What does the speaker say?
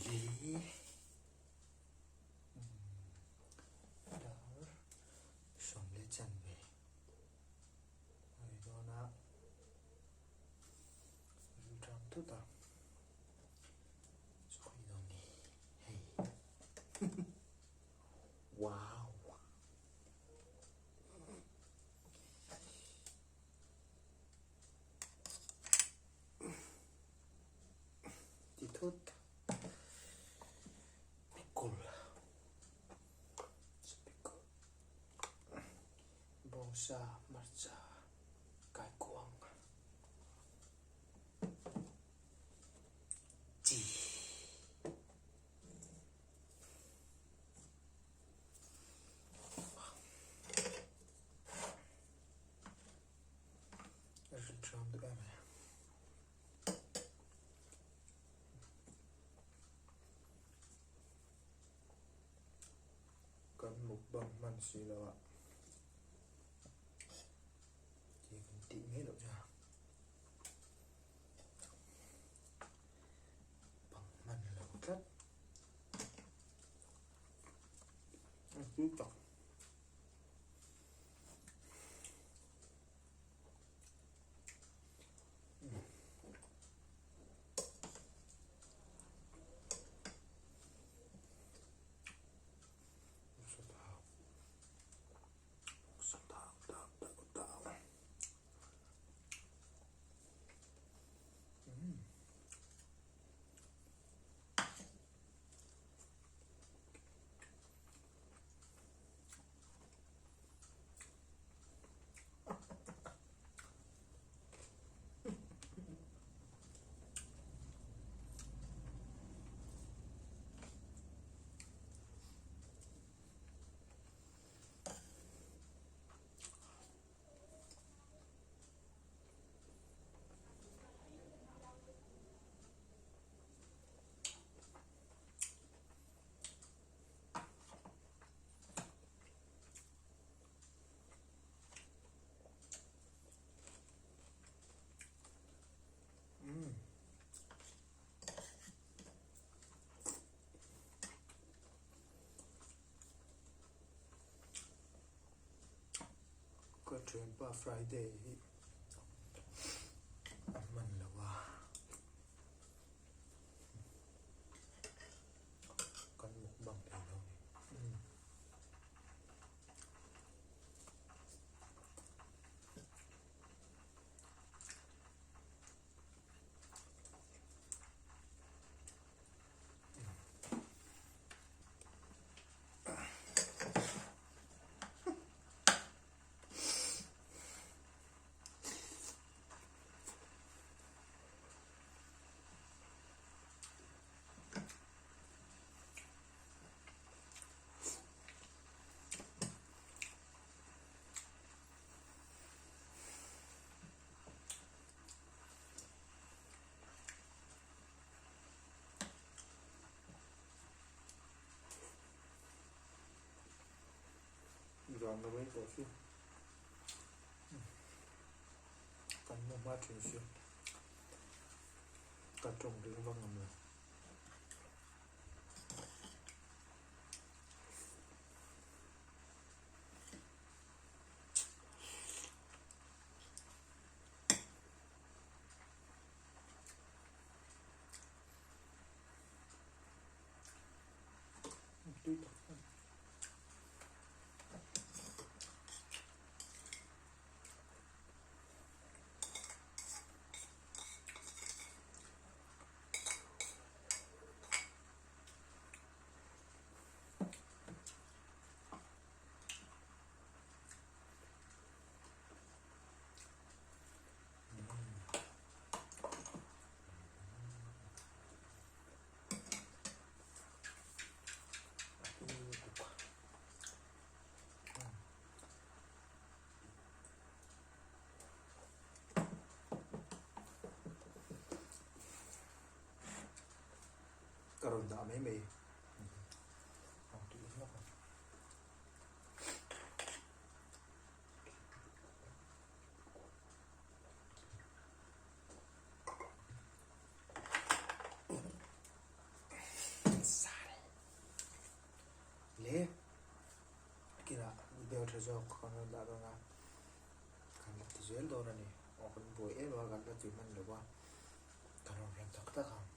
Le dar 10:15 a ni dawn a ri ṭang thut a sawi dawn ni hei wow Ti thut pickle pickle bawngsa hmarcha kaikuang chi. A rin ṭham duh em em. Kan mukbang hman si lo ah tih kan tih mai loh chu a bang hman lo tlat a tui tak. Ka thianpa Friday hi a hman lo a. Kan mukbang thei lo a ni. Zan lo mai tawh si kan mu hma thin si ka tawng ring vak ngam lo. Tui tak tak. Ka rawn dah mai mai. tha zawk kan rawn dah dawn a, kan la ti zel dawn a ni. Aw kan buai em a, kan la ti hman lo a, kan rawn rem tak tak ang.